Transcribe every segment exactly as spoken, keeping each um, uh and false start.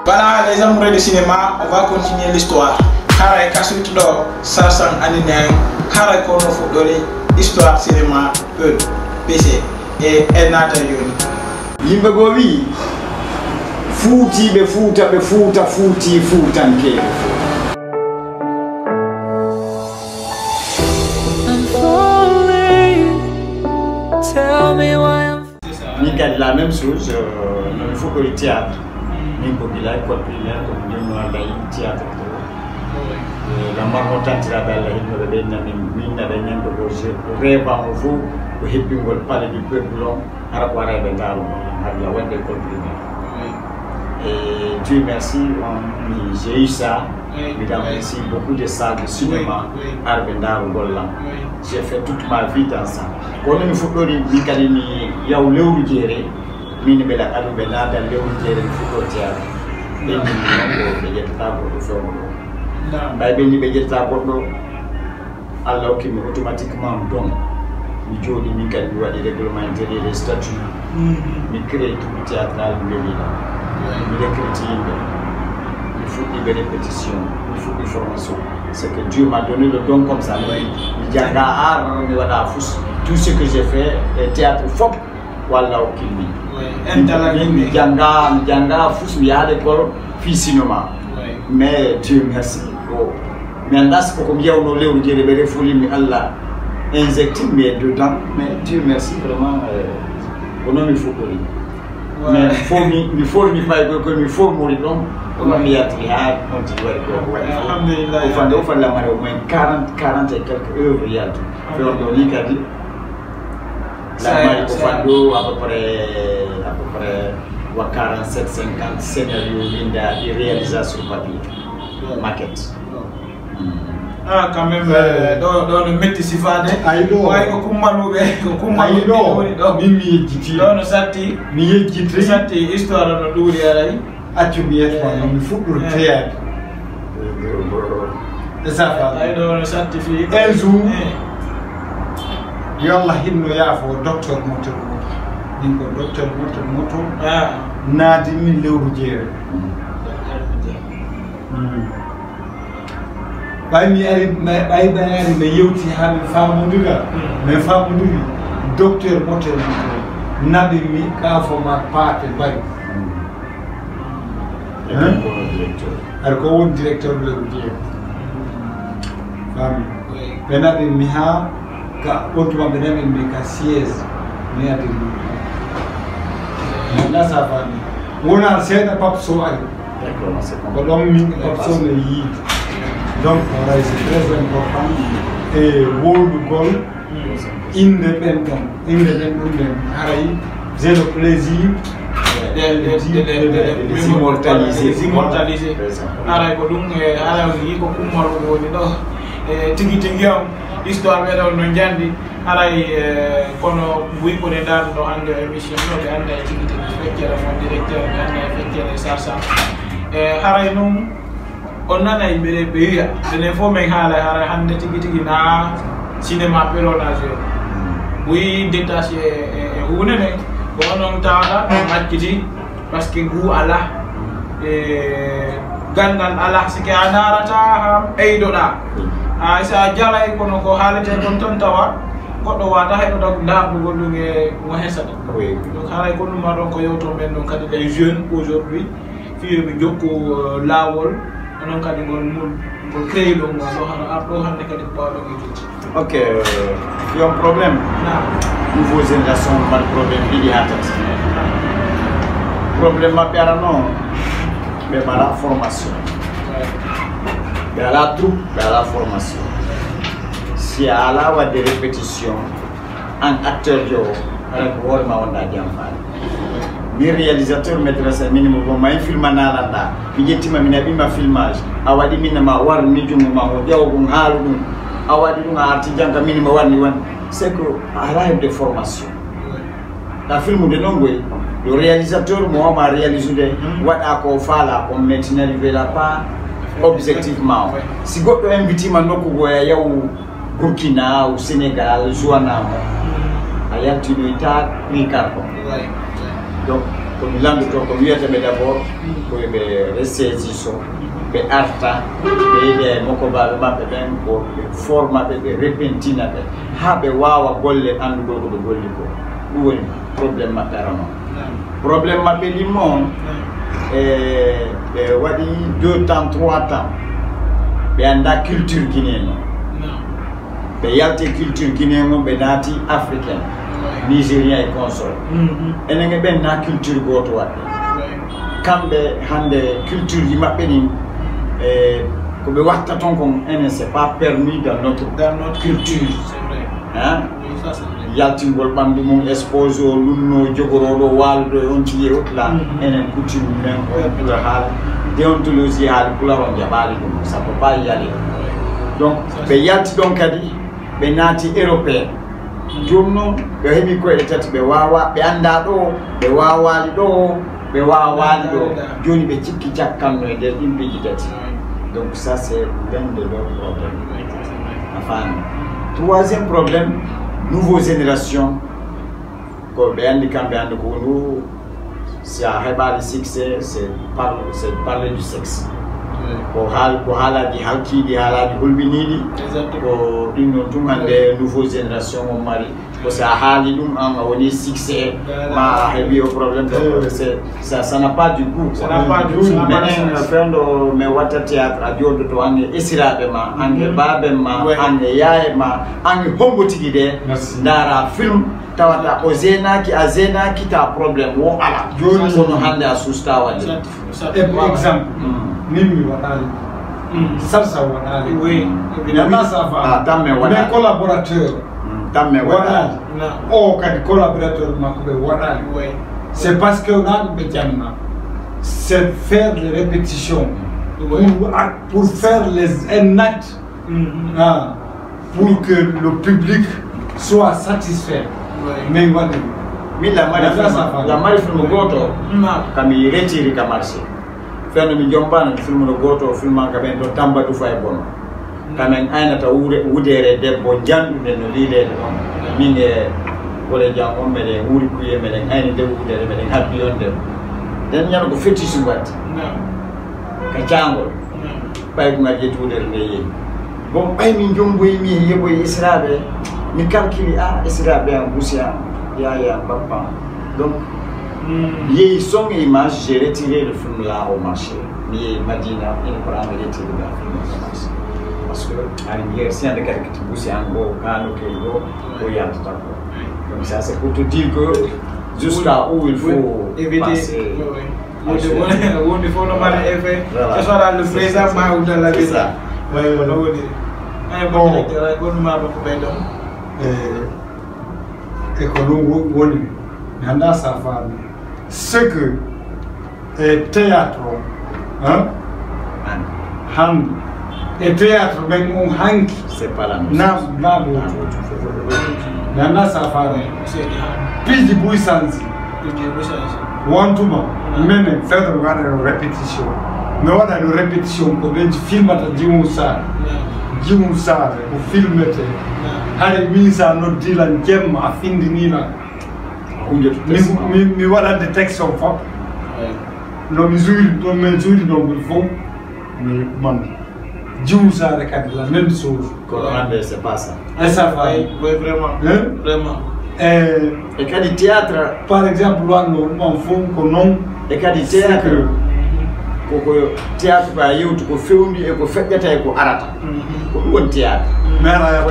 Voilà, les amoureux de cinéma, on va continuer l'histoire. Haray kaswit ɗo sarsan anine haray kono fuɗɗori histoire cinéma peu pc e e nata yoni. Yimɓe goo wi'i, fuutiiɓe Fuuta, ɓe Fuuta fuuti Fuutankeeɓe. I'm falling. Tell me why I'm Min kadi la même chose, euh, no mi fuɗɗori théâtre. Min ko gila école primaire ko mi jonnoo Alla e théâtre to. E lamar mo tantiraɓe Alla hinnoɓe ɓe nami min naɓe ñande ko je rêve mo fof ko hebbingol palais du peuple on, hara ko ara ɓe ndaaro mo hara la wadde école primaire. Et Dieu merci, on, j'ai eu ça. Mesdames, merci beaucoup de salles de cinéma, arɓe ndaaro gollam. J'ai fait toute ma vie dans ça. Kono mi fuɗɗori min kadi mi yaw lewru jeere, min ɓe laɓaɗo ɓe naada lewru jeere mi fuɗɗo théâtre. Ɓe min non ko ɓe ƴettata goɗɗo fewndo ɗo. Ɓay ɓe ni ɓe ƴettata goɗɗo, Alla hokki mi automatiquement don. Mi jooɗi min kadi mi waɗi règlement intérieur et statut. Mi créé troupe théâtrale mi weli la. Mi recruté yimɓe. Mi fuɗɗi ɓe répétition, mi fuɗɗi formation. C'est que Dieu m'a donné le don comme ça. Mi janga art, mi waɗa fus. Tout ce que j'ai fait e théâtre fof ko Alla hokki mi. Mi janga, mi janga fus, mi yaha l'école fii cinéma. Mais Dieu merci. Ko mi anndaa si ko ko mi yawno lewru jeere ɓe refuli mi Alla injecté mi e dedans, mais Dieu merci vraiment, euh, ko non mi fuɗɗori. Mais fo mi mi fo mi fay ko ko mi fo mori ɗon. Ko non mi yaltiri ha on tigi waɗi ko ko waɗi fof. Alhamdulillah. O fande o fande lamare au moins quarante, quarante et quelques œuvres yalti. Fewndo ni kadi lamari ko fanɗo à peu près, à peu près wa quarante-sept, cinquante scénario winda e réalisation papier, maquette. Ah, quand même, euh, ɗo ɗo no metti sifaade. Ayi ɗo. Way ko kummaluɓe ko kummaluɓe woni ɗo. Min mi yejjiti. Ɗo no satti. Mi yejjiti. Satti histoire no ɗuuri aray. Accu mi yetto ma no mi fuɗɗor teyaade. E safa ay ɗo no satti fi un jour. Yo Allah hinno yaafo docteur motel moto. Min ko docteur motel moto. Naadi min lewru jeere. Ɓay mi ari ɓay ɓay ari mi yewti ha min famodira. Min famodiri docteur motel moto. Naɓi mi kafo ma paate bari. Aɗa ko won directeur le jeeya. Fami. Ɓe naɓi mi ha ka on tuma ɓe naɓi mi ka siège. Mi adi mi nasa fami. Wona seeɗa pap so ari. Ko ɗon min pap so no yiidi. Donc oray c'est très important e wowlugol. Innde ɓen ɗon innde ɓen ɗum ɓen haray. J'ai le plaisir de les immortaliser. Haray ko ɗum e haray on yii ko kummal woni ɗo. E tigi tigi on histoire ɓe ɗon no njandi. Haray e kono buy ko ne ndaar ɗo hannde o émission ɗo ɓe annda e tigi tigi feccere mon directeur ɓe annda e feccere sarsa. E haray noon on nana yimɓe ɓe wiya enen fof min haala hara hannde tigi tigi na cinéma pelonage o wi détaché e hunde nde. Ko onon tawata ɗon acciti. Parce que ngu ala e gandal ala sike a darata ha ɓeydoɗa. Ay sa jalay kono ko haalete kon ton tawa goɗɗo wata heɗo dartugol ɗum e mo hesata. Donc haray ko ɗum ma ɗon ko yewto men ɗon kadi les jeunes aujourd'hui. Fiyoɓe jokku laawol onon kadi ngol mul ngol créé ɗo ngol ɗo hano arɗo hannde kadi ko ɓawɗo ngel jokki. Ok, euh, il y a un problème. Nouveau génération mal problème ɗiɗi ha tati. Problème maɓɓe arano ɓe mala formation. Ɓe ala troupe ɓe ala formation. Si a ala wadde répétition. An acteur jo o hara ko hoore ma wonda jamfaade. Min réalisateur metteur en scène minimo bon ma en film nalanda mi ƴettima mi naɓima filmage a waɗi min ma warni jungo ma o ƴewa ɗum haalu ɗum a waɗi ɗum a arti jangka minimo warni won c'est que ala hebde formation. Ta film de non goy le réalisateur mo wama réaliser de waɗa ko faala ko mais tu n'arriveras pas objectivement si goɗɗo invitima nokku goya yaw Burkina ou Sénégal joanamo a yaltinoyta prix carbon. Donc Mi lanndotoo ko wiyata ɓe d'abord, ko yo ɓe ressaisi so, ɓe arta, ɓe yiida e mokobaaɓe maɓɓe ɓen, ko ɓe forma ɓe, ɓe repentina ɓe, haa ɓe waawa golle anndugol ko ɓe golli ko. Ɗum woni problème maɓɓe arano. Problème maɓɓe ɗimmo on, e, ɓe waɗi deux temps, trois temps, ɓe annda culture guinéen on. Ɓe yalti culture guinéen on, ɓe naati africain, nigérien e consort. Enen e ɓen na culture gooto waɗɓe. Kamɓe hannde culture ji maɓɓe ɗin, e, ko ɓe watta ton kon, enen c'est pas permis dans notre culture. Hein? Yaltingol ɓanndu mum, exposé o, lunno, jogorooɗo, waaluɗo e on tigi e otla. Enen coutume men, on couleur haala, déontologie haala, couleur on jaɓaali ɗum, ça peut pas y aller. Donc, ɓe yalti ɗon kadi, ɓe naati européen. Jooni noon, ɓe heɓi koyɗe tati, ɓe waawa, ɓe annda ɗo, ɓe waawaali ɗo, ɓe waawaali ɗo. Jooni ɓe cikki cakkanno e nder ɗin piiji tati. Donc, ça, c'est l'un de leurs problèmes. A faami? Troisième problème, nouveau génération, ko ɓe anndi kamɓe hannde ko woni, si a heɓaali succès, c'est par, c'est parler du sexe. Ko haal, ko haalaaji halkiiɗi, haalaaji hulɓiniiɗi. Ko ɗin ɗon tun hannde nouveau génération on mari. Ko si a haali ɗum, an a woni succès, ma a heɓi o problème de, c'est, ça, ça n'a pas du goût, quoi. Ça n'a pas du goût, ça n'a pas de sens. Menen, fewndo mi watta théâtre, a jooɗoto an e esiraaɓe ma, an e baaben ma, an e yaaye ma, an e hombo tigi de. Merci. Ndaara film, tawata o gênaki, a gênaki, ta problème wo ala. Jooni. Kono hannde a susta waɗi. Exact. E, exemple, min mi waɗaali ɗum. Sarsa waɗaali ɗum. Oui, évidemment. Nana safa. Ah, tamme waɗaali. Mes collaborateurs waɗaali. O kadi collaborateur makko ɓe waɗaali. C'est parce que on a ɓe janna. C'est faire les répétitions pour, pour faire les, un acte. Ah, pour que le public soit satisfait. Min waɗi. Min la mari film, la mari film gooto, kami retiri ka marché. Fenno mi jombano film no gooto, film an ka ɓen ɗo Tamba Tufa e Bono. Kamen aynata wuure, wudere debbo janɗude no liileede ɗon. Min e Bole Jam on, meɗen wuuri kuye, meɗen ayni nde wudere, meɗen habbi on debbo. Nden ñande ko fétiche mbaɗti. Ka caangol. Ɓay ko ngal ƴetti wudere nde yeeyi. Bon, ɓay min jomboyi mi e yeɓoyi esiraaɓe, mi calculi, ah, esiraaɓe am, busi am, yaaya am, bappa am. Donc, mi yeeyi son e image, j'ai retiré le film là au marché. Mi yeeyi Madina, ina ko an retiré le film au marché. Parce que an yeeyi sende kadi kiti busi an go, kano ke go, ko yaltata ko. Donc ça, c'est pour te dire que jusqu'à où il faut éviter, passer. Wonde, wonde fof no mari effet. Voilà. Que ce soit dans le présent, ma ou dans l'avenir. C'est ça. Woni. Ay, bon, directeur, ay, gonɗo ma ɗo ko ɓeydo. E, e ko ɗum wo-, woni. Mi annda sa faami. C'est que, e, théâtre o, hein? Hannde. E théâtre men on hanki. C'est pas la même chose. Na, na ɗum. Mi annda sa faami. Piiji buy sansi. Wontuma, menen fedoro waɗano répétition. Mi waɗano répétition ko ɓen filmata Jimu Saare. Jimu Saare ko filmete. Hari min sa noddi lan jemma, a findini lan. Mi, mi, mi waɗande texte on fof. No mi juuri, no min juuri no mi fof. Mi man. Jimu Saare kadi la même chose. Kono hannde, c'est pas ça. Esa fay. Oui, oui, vraiment. Hein? Vraiment. E, e kadi théâtre, par exemple, wanno ɗum on fof ko noon. E kadi théâtre, ko, ko théâtre ko a yewtu ko fewndi e ko feƴƴata e ko arata. Ko ɗum woni théâtre. Mais ara,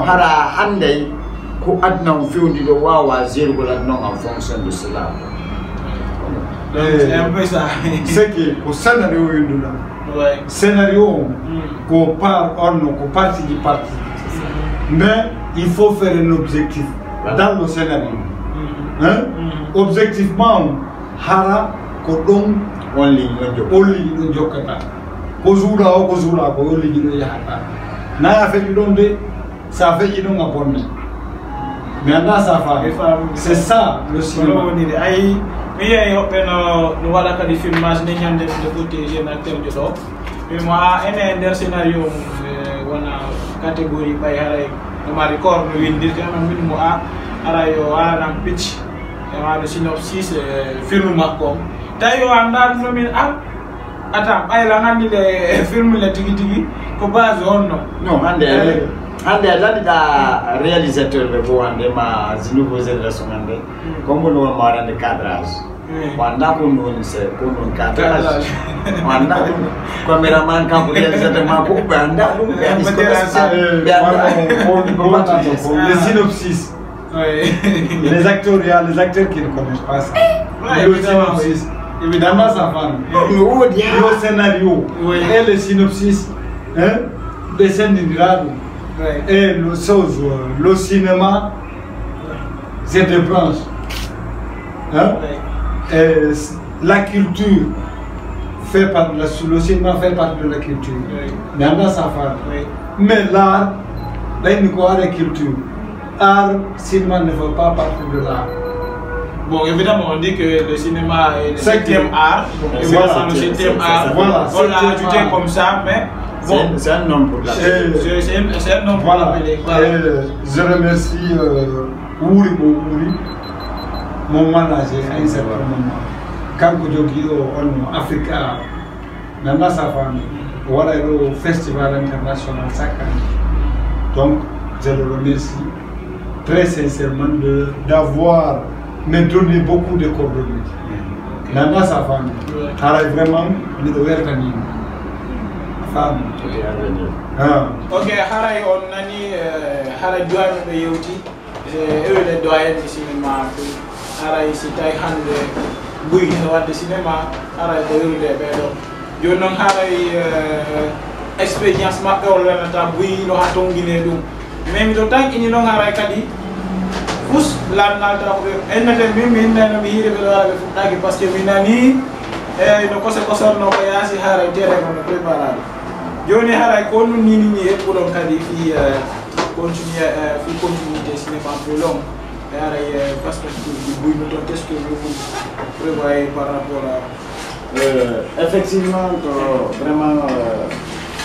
hara hannde ko aduna on fewndi ɗo waawa gérugol aduna on en fonction de cela. Eh, c'est un peu ça. C'est que ko scénario winndunoo. Ouais. Scénario on, ko par, on, ko partie de partie. Mais il faut faire un objectif dans le scénario. Hein? Objectif ma on, hara ko ɗon on ligne ɗon jokka. On ligne ɗon jokkata. Ko juula o, ko juula ko, on ligne ɗon yahata. Na a feƴƴi ɗon de, sa feƴƴi ɗon a bonne. Mi annda sa faami. C'est ça le cinéma. Kono woniri, ay, mi yeeyi hoɓɓe no, no waɗa kadi filmage ni ñande nde fotti e jeune acteur jo ɗo. Min mo a ene e nder scénario mum, e, wona catégorie ɓay haray no mari corps no windirte, no min mo a haray o waɗanan pitch. Waɗo synopsis e film makko on. Tawi o anndaa ɗum ɗo min an. Attends, ɓay lan anndi le film le tigi tigi ko base honno? Non, hannde, hannde a daɗiɗa réalisateur ɓe fof hannde ma nouveau génération hannde. Comme no won maarande cadrage. Wanda ko non se ko non cadrage. Wanda ko cameraman kan ko réalisateur ma ko ɓe anndaa ɗum ɓe anndaa. Le synopsis. Les acteurs, il y a les acteurs qui ne connaissent pas ça. Le synopsis. Évidemment, ça va. Le scénario et le synopsis. Hein? Ɓe sendindira ɗum. Et le chose, le cinéma, c'est des branches. Hein? Et la culture fait partie, le cinéma fait partie de la culture. Mais en a sa part. Mais l'art, ben, il y a une culture. Art, cinéma ne fait pas partie de l'art. Bon, évidemment, on dit que le cinéma est le septième art. Donc, évidemment, le septième art. Voilà, on l'a ajouté comme ça, mais bon. C'est un nom pour la. C'est un nom pour l'appeler. Voilà. Je remercie Wuri mo Wuri, mon manager à un certain moment. Kanko jogiiɗo on Afrique Arabe. Nana sa faami, o waɗa ɗo festival international chaque année. Donc, je le remercie très sincèrement de d'avoir me donné beaucoup de coordonnées. Nana sa faami, haray vraiment miɗo weltaniima. Faami. Ah. Ok, haray on nani, eh, haray duwayno ɓe yewti. E ewde doyen e cinéma, haray si tawi hannde buy hino waɗde cinéma, haray ko yerude e ɓee ɗoo. Jooni noon haray expérience maɓɓe o lanata buy no haa tonngine ɗum. Mais miɗo tanƴini noon haray kadi fus lannalta ko ɓe ennete min mi innayno mi hiire ɓe ɗo ara ɓe fuɗɗaki parce que mi nani e no kose kosorno ko yaasi haray tere ko no préparade. Jooni haray ko ɗum nini ni eɓɓuɗon kadi fii continue, euh, fii continuité cinéma plus long. Et haray perspective du buy no toon qu'est-ce que vous prévoyez par rapport à... Euh, effectivement, ko vraiment, euh,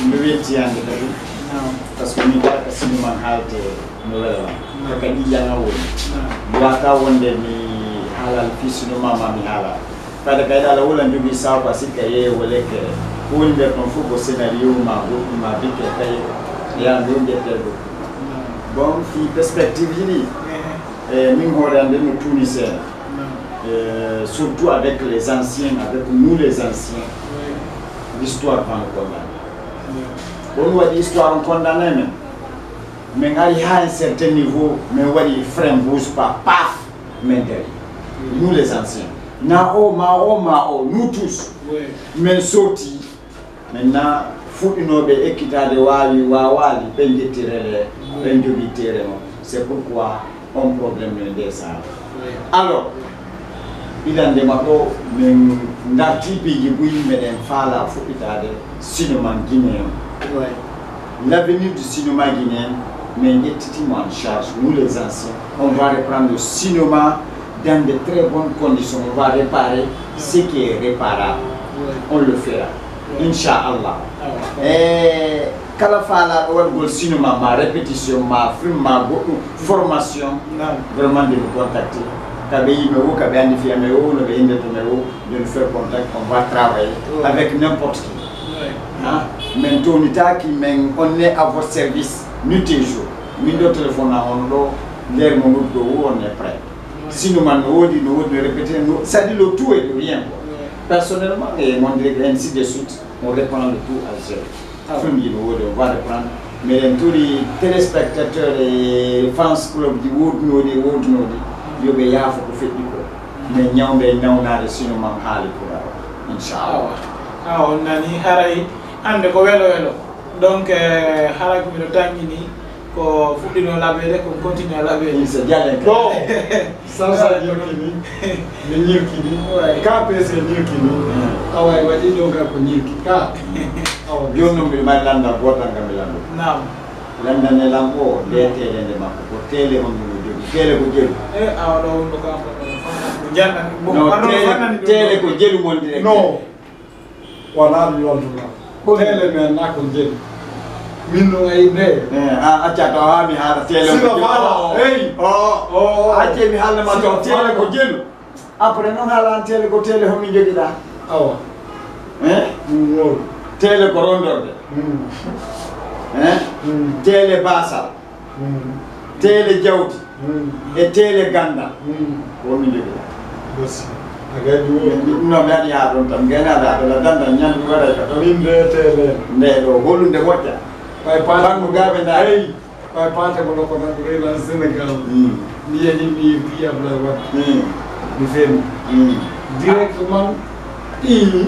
mi welti hannde kadi. Naam. Parce que min kala ka cinéma haalte no wela. Naam. Ko kadi janga woni. Naam. Mi wata wonde mi haalal fii cinéma ma mi haala. Kadi kayɗa ala wula jogii sawa ko a sikka yeeye wo lekkere. Ko woni nder ɗon fof ko scénario ma goɗɗum ma bikke kaye. Ya ɗo ƴette ɗo. Bon, fii perspective ji ɗi, eh, min hoore am nden no tuuni seeɗa. Eh, surtout avec les anciens, avec nous les anciens. L'histoire va nous condamner. Ko ɗum waɗi histoire on condamné men. Min ari haa un certain niveau, min waɗi frein bouge pas, paf, min dari. Nous les anciens. Na o, ma o, ma o, nous tous. Min soti, maintenant, fuɗɗinooɓe ekkitaade waawi, waawaali, ɓe njetti relais, ɓe njogii terrain on. C'est pourquoi on problème no e nde saara. Alors, ɓilande maɓɓe o, min ndartii piiji buy, meɗen faala fuɗɗitaade cinéma guinéen. L'avenir du cinéma guinéen, min ƴettitiimo en charge, nous les anciens. On va reprendre le cinéma dans de très bonnes conditions. On va réparer ce qui est réparable. On le fera. Inchallah. E kala faalaaɗo waɗugol cinéma ma répétition ma film ma goɗɗum formation, vraiment de nous contacter. Ka ɓe yimɓe wo, ka ɓe anndi fiya men wo, no ɓe innde to men wo, de nous faire contact, on va travailler avec n'importe qui. Hein? Min townitaaki, min, on est à votre service nuit et jour. Min ɗo téléphone am on ɗo, nder mo nodduɗo wo on est prêt. Cinéma no woodi, no woodi, no répété, no, c'est-à-dire le tout et le rien quoi. Personnellement, et mon direct, ainsi de suite, on reprend le tout à zéro. Film ji no woodi, on va reprendre. Meɗen tori téléspectateur e fans club ji woodunooɗi e woodunooɗi, yo ɓe yaafo ko feƴƴi ko. Min ñawnda e nawnaade cinéma haali pulaar, inchallah. Awa on nani, haray hannde ko welo welo. Donc, eh, haray ko miɗo tanƴini, ko fuɗɗino labeede, ko continue labeede. Insa jalen ka. Bon. Salsa ñirkini, mi ñirkini. Ka pese ñirkini. Awa e waɗi ɗo ga ko ñirki ka. Awa jooni noon mbiɗo mari lanndal gootal ngal mi lanndo. Naam. Lanndane lan o, nde teelende makko, ko teele honno mo jogii? Teele ko jelu. E awa ɗo wonno ka ko janna. No, teele ko jelu mon direct. No. Wonaa ɗum yontuɗaa. Ko teele men na ko jeli. Min no ay ne. Eh, a acca to ha mi haala tele. Sino fala. Hey. Oh. Oh. Acce mi haala ma to tele ko jelu. Après non haala an tele ko tele ho mi jogida. Awa. Eh? Ngol. Tele ko rondorde. Mm. Eh? Mm. Tele basal. Mm. Tele jawdi. Mm. E tele gandal. Mm. Ko mi jogida. Bosi. Agadi wo. No mi adi ha don tam gena da da dan dan nyan mi wara ka. Min de tele. Nde do holunde moƴƴa. Ɓay paate bangu gaɓe nda. Ɓay paate ko ɗo ko nan ko rewi lan Sénégal. Mi yehi mi wi Ablaye Wade. Mi femi. Directement ɗini.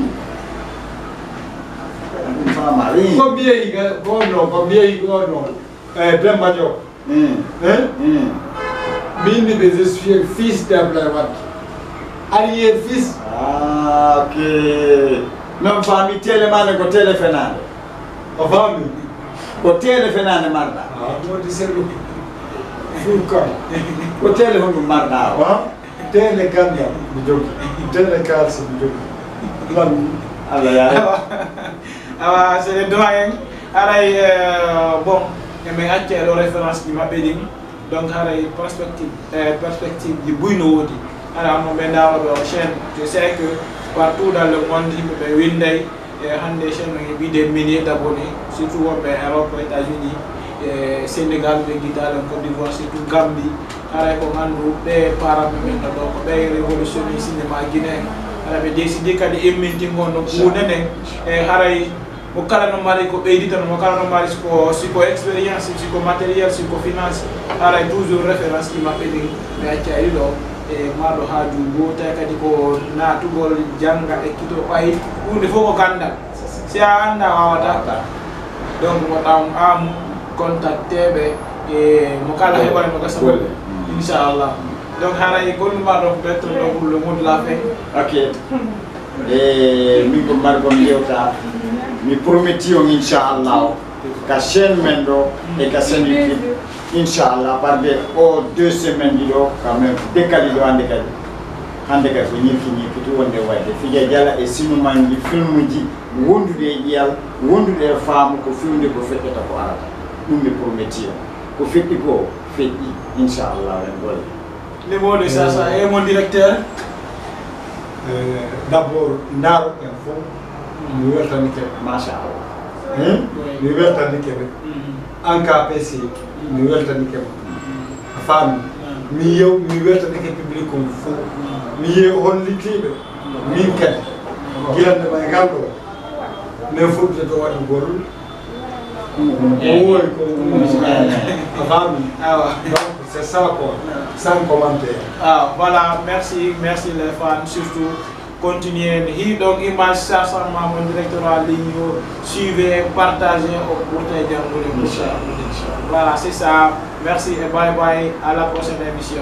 Ko mbiyeyi ko no ko mbiyeyi ko no. Eh, Demba Diop. Hein? Min mi ɓe je suis fils de Ablaye Wade. Arrière fils. Ah, ok. Non, famille télé mane ko télé fenande. O faami? Ko teele fenaande marɗaa? Ah, moodi sellu. Fuur kam. Ko teele honɗum marɗaa o? Ah, teele gannda mi jogi. Teele kaalisi mi jogi. Lan. Allah yaari. Awa, c'est le doyen. Haray, euh, bon, emin acca ɗo référence ji maɓɓe ɗin. Donc haray perspective eh, perspective ji buy no woodi. Haray ammo ɓe ndaaro ɗo chaîne, je sais que partout dans le monde yimɓe ɓe winday e hannde chaîne o heɓi des milliers d'abonnés, surtout wonɓe Europe, États-Unis, e Sénégal, ɓe gitaɗen Côte d'Ivoire, surtout Gambie. Haray ko nganndu ɓe paranɓe men no ɗo ko ɓe révolutionnaire cinéma guinéen. Haray ɓe décidi kadi immintingol no kuuɗe nden e haray Mo kala no mari ko ɓeyditano, mo kala no mari siko siko expérience, siko matériel, siko finance, haray toujours référence ɗi maɓɓe ɗin ɓe accay ɗo e maɗo haaju goo tawi kadi ko natugol jannga ekkito ɓay hunde fof ko gandal. Si a annda a wawata. Donc mo ɗam am contacté ɓe e mo kala heɓani no gasa golle. Inchallah. Donc haray golluma ɗo ko ɓettoɗo pour le mot de la fin. Ok. E min ko margom yewta mi prometti on inchallah ka chaîne men ɗo e ka chaîne youtube inchallah barde o deux semaine ɗiɗo quand même dekkali ɗo hande kadi hande kadi ko ñirki ñirki tu wonde wadde fija jala e sinumanji filmuji wondude e ƴiyal wondude e faamu ko fiwde ko feƴƴata ko arata ɗum mi prometti on ko feƴƴi ko feƴƴi inchallah en golle Le mot de Sasa et mon directeur. Euh, D'abord, Ndaro Info, mi weltanike. Masha Allah. Hmm? Mi weltanike. En K P C, mi weltanike. A faami. Mi yew, mi weltanike public on fof. Mi yew hon littiiɓe. Min kadi. Gilande ma e ngal ɗo. Min fuɗɗude to waɗugol. Oy ko a faami. Awa. Donc c'est ça quoi. Sans commentaire. Ah, voilà, merci, merci les fans, surtout continuez. Hi donc image ça ça maman directeur en ligne, suivez, partagez au portail de Voilà, c'est ça. Merci et bye bye. À la prochaine émission.